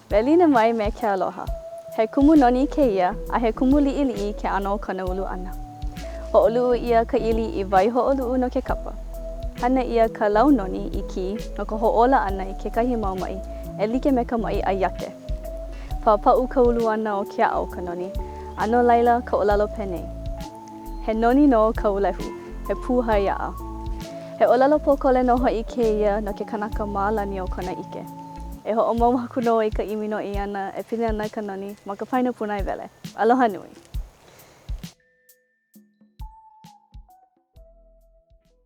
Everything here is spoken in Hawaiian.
Welina mai me ke aloha. He kumu noni kēia a he kumu liʻiliʻi ke ʻano o kona ulu ʻana. Hoʻoluʻu ʻia ka ʻili i waihoʻoluʻu no ke kapa. Hana ʻia ka lau noni i kī no ka hoʻōla ʻana i kekahi mau maʻi e like me ka maʻi ʻai ake. Pāpaʻu ka ulu ʻana o ke aʻa o ka noni, a no laila ka ʻōlelo penei, He noni nō ka ulehu, he pūhai aʻa. He ʻōlelo pōkole nō hoʻi kēia no ke kanaka mālani o kona ʻike. E hoʻomau aku nō i ka ʻimi noiʻi ʻana e pili ana i ka noni ma ka paena pūnaewele. Aloha nui!